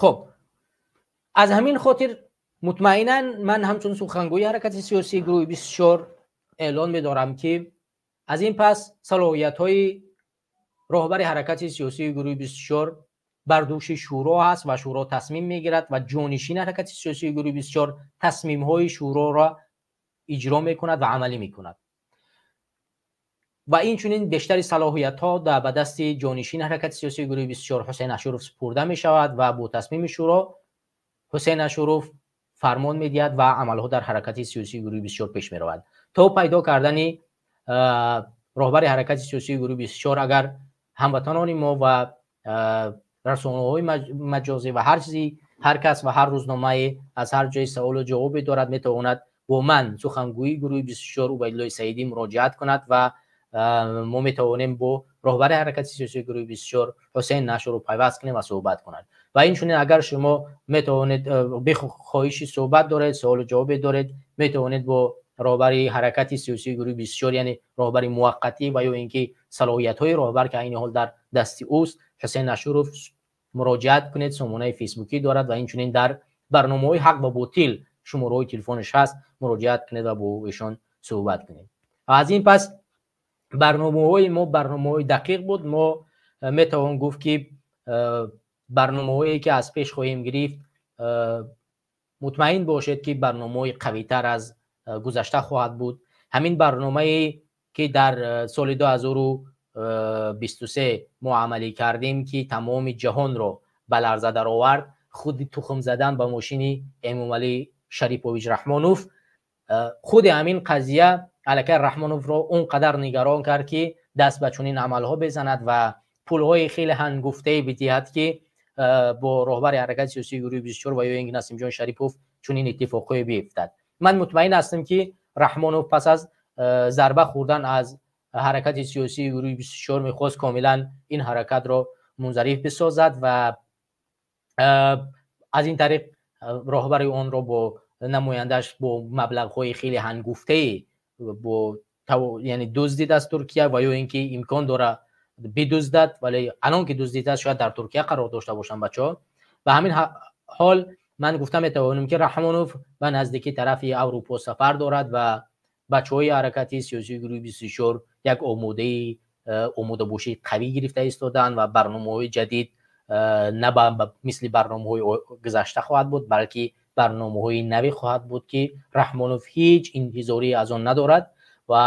Хуб, аз ҳамин хотир мутмаинан ман ҳамчун сухангӯи ҳаракати сиёсии гурӯҳи 24 эълон медорам, ки аз ин пас салоҳиятҳои роҳбари ҳаракати сиёсии гурӯҳи 24 бар дӯши шӯро ҳаст ва шӯро тасмим мегирад ва ҷонишини ҳаракати сиёсии гурӯҳи 24 тасмимҳои шӯроро иҷро мекунад ва амалӣ мекунад. Ва инчунин бештари салоҳиятҳо ба дасти ҷонишини ҳаракати сиёсии гурӯҳи 24 Ҳусейн Ашуров супурда мешавад ва бо тасмими шӯро Ҳусейн Ашуров фармон медиҳад ва амалҳо дар ҳаракати сиёсии гурӯҳи 24 пеш меравад. То пайдо кардани роҳбари ҳаракати сиёсии гурӯҳи 24, агар ҳамватанони мо ва расонаҳои маҷозӣ ва ҳар чизи, ҳар кас ва ҳар рӯзномае аз ҳар ҷои саволу ҷавобе дорад, метавонад бо ман, сухангӯи гурӯҳи 24 Убайдуллои Саидӣ, муроҷиат кунад ва мо метавонем бо роҳбари ҳаракати сиёсии гурӯҳи 24 Ҳусейн Нашуров пайваст кунем ва суҳбат кунад. Ва инчунин агар шумо метавонед, хоҳиши суҳбат доред, саволу ҷавобе доред, метавонед бо роҳбари ҳаракати сиёсии гурӯҳи 24, яъне роҳбари муваққатӣ ва ё ин ки салоҳиятҳои роҳбар, ки айни ҳол дар дасти ӯст, Ҳусейн Ашуров, муроҷиат кунед. Сомонаи фейсбукӣ дорад ва инчунин дар барномаҳои «Ҳақ ва ботил» шумораҳои телефонаш ҳаст, муроҷиат кунед ва бо эшон суҳбат кунед. Аз ин пас барномаҳои мо барномаҳои дақиқ буд. Мо метавон гуфт, ки барномаҳое ки аз пеш хоҳем гирифт, мутмаин бошед, ки барномаҳои қавитар аз гузашта хоҳад буд. Ҳамин барномае ки дар соли 2023 мо амалӣ кардем, ки тамоми ҷаҳонро ба ларза даровард, худи тухм задан ба мошини Эмомалӣ Шарипович Раҳмонов, худи ҳамин қазия аллакай Раҳмоновро он қадар нигарон кард, ки даст ба чунин амалҳо безанад ва пулҳои хеле ҳангуфтае бидиҳад, ки бо роҳбари ҳаракати сиёсии гурӯҳи 24 ва ё ин ки Насимҷон Шарипов чунин иттифоқҳое биифтад. Ман мутмаин ҳастам, ки Раҳмонов пас аз зарба хӯрдан аз ҳаракати сиёсии гурӯҳи 24 мехост комилан ин ҳаракатро мунзариф бисозад ва аз ин тариқ роҳбари онро бо намояндааш бо маблағҳои хеле ҳангуфтае бо, яъне, дуздид аз Туркия ва ё ин ки имкон дора бидуздад, вале анон ки дуздидааст, шояд дар Туркия қарор дошта бошанд бачаҳо. Ба ҳамин ҳол ман гуфта метавонам, ки Раҳмонов ба наздикӣ тарафи Аврупо сафар дорад ва бачаҳои ҳаракати сиёсии гурӯҳи 24 як омодабошии қавӣ гирифта истодаанд ва барномаҳои ҷадид на ба мисли барномаҳои гузашта хоҳад буд, балки барномаҳои наве хоҳад буд, ки Раҳмонов ҳеҷ интизорӣ аз он надорад ва